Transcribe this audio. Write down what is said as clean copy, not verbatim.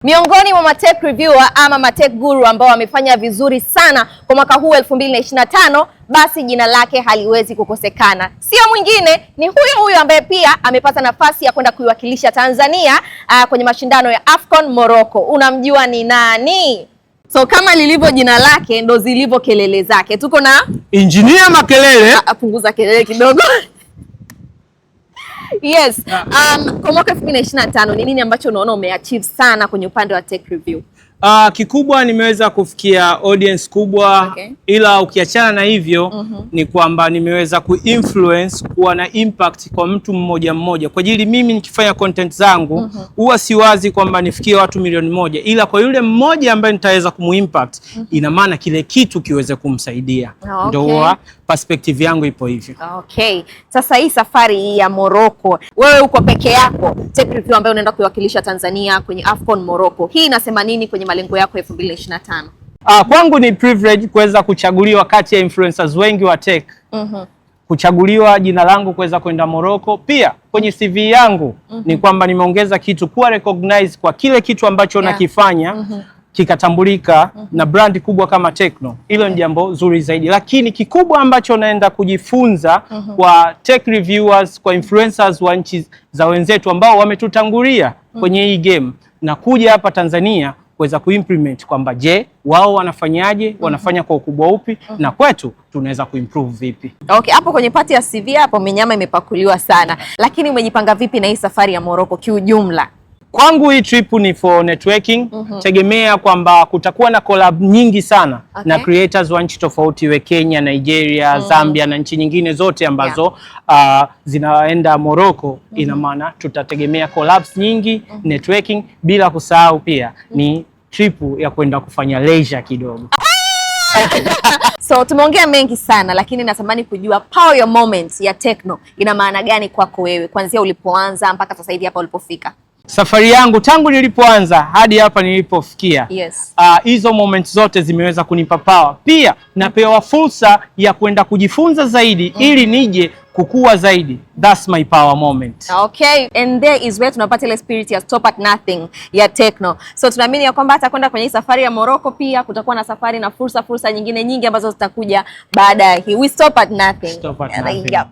Miongoni mwa matech reviewer ama matech guru ambao wamefanya vizuri sana kwa mwaka huu 2025, basi jina lake haliwezi kukosekana. Sio mwingine, ni huyo huyo ambaye pia amepata nafasi ya kwenda kuiwakilisha Tanzania kwenye mashindano ya AFCON Morocco. Unamjua ni nani? So kama lilivyo jina lake ndo zilivyo kelele zake. Tuko na Injinia Makelele. Punguza kelele kidogo. Yes. Kwa mwaka 2025 ni nini ambacho unaona umeachieve sana kwenye upande wa tech review? Kikubwa nimeweza kufikia audience kubwa. Ila ukiachana na hivyo ni kwamba nimeweza kuinfluence, kuwa na impact kwa mtu mmoja mmoja. Kwa ajili mimi nikifanya content zangu huwa siwazi kwamba nifikie watu milioni 1, ila kwa yule mmoja ambaye nitaweza kumuimpact, ina maana kile kitu kiweze kumsaidia. Ndio huwa perspective yangu ipo hivyo. Okay. Sasa hii safari hii ya Morocco, wewe uko peke yako, tech review ambayo unaenda kuiwakilisha Tanzania kwenye AFCON Morocco. Hii inasema nini kwenye malengo yako ya 2025? Kwangu ni privilege kuweza kuchaguliwa kati ya influencers wengi wa tech. Kuchaguliwa jina langu kuweza kwenda Morocco. Pia kwenye CV yangu ni kwamba nimeongeza kitu, kuwa recognize kwa kile kitu ambacho nakifanya kikatambulika na brand kubwa kama Tecno. Hilo ni jambo zuri zaidi, lakini kikubwa ambacho naenda kujifunza kwa tech reviewers, kwa influencers wa nchi za wenzetu ambao wametutangulia kwenye hii game na kuja hapa Tanzania kuweza kuimplement kwamba je, wao wanafanyaje, wanafanya kwa ukubwa upi na kwetu tunaweza kuimprove vipi. Okay, hapo kwenye part ya CV hapo minyama imepakuliwa sana. Lakini umejipanga vipi na hii safari ya Morocco kiujumla? Kwangu hii trip ni for networking. Tegemea kwamba kutakuwa na collab nyingi sana na creators wa nchi tofauti, we Kenya, Nigeria, Zambia na nchi nyingine zote ambazo zinaenda Morocco. Ina maana tutategemea collabs nyingi, networking, bila kusahau pia ni trip ya kwenda kufanya leisure kidogo. So tumeongea mengi sana, lakini natamani kujua power your moment ya Tecno ina maana gani kwako wewe kuanzia ulipoanza mpaka sasa hivi hapa ulipofika? Safari yangu tangu nilipoanza hadi hapa nilipofikia, hizo moments zote zimeweza kunipa power. Pia napewa fursa ya kwenda kujifunza zaidi ili nije kukua zaidi. That's my power moment. Okay, and there is where tunapata ile spirit ya stop at nothing ya Tecno. So tunaamini ya kwamba hata kwenda kwenye hii safari ya Morocco pia kutakuwa na safari na fursa nyingine nyingi ambazo zitakuja baada ya hii. We stop at nothing. Stop at nothing. Yep.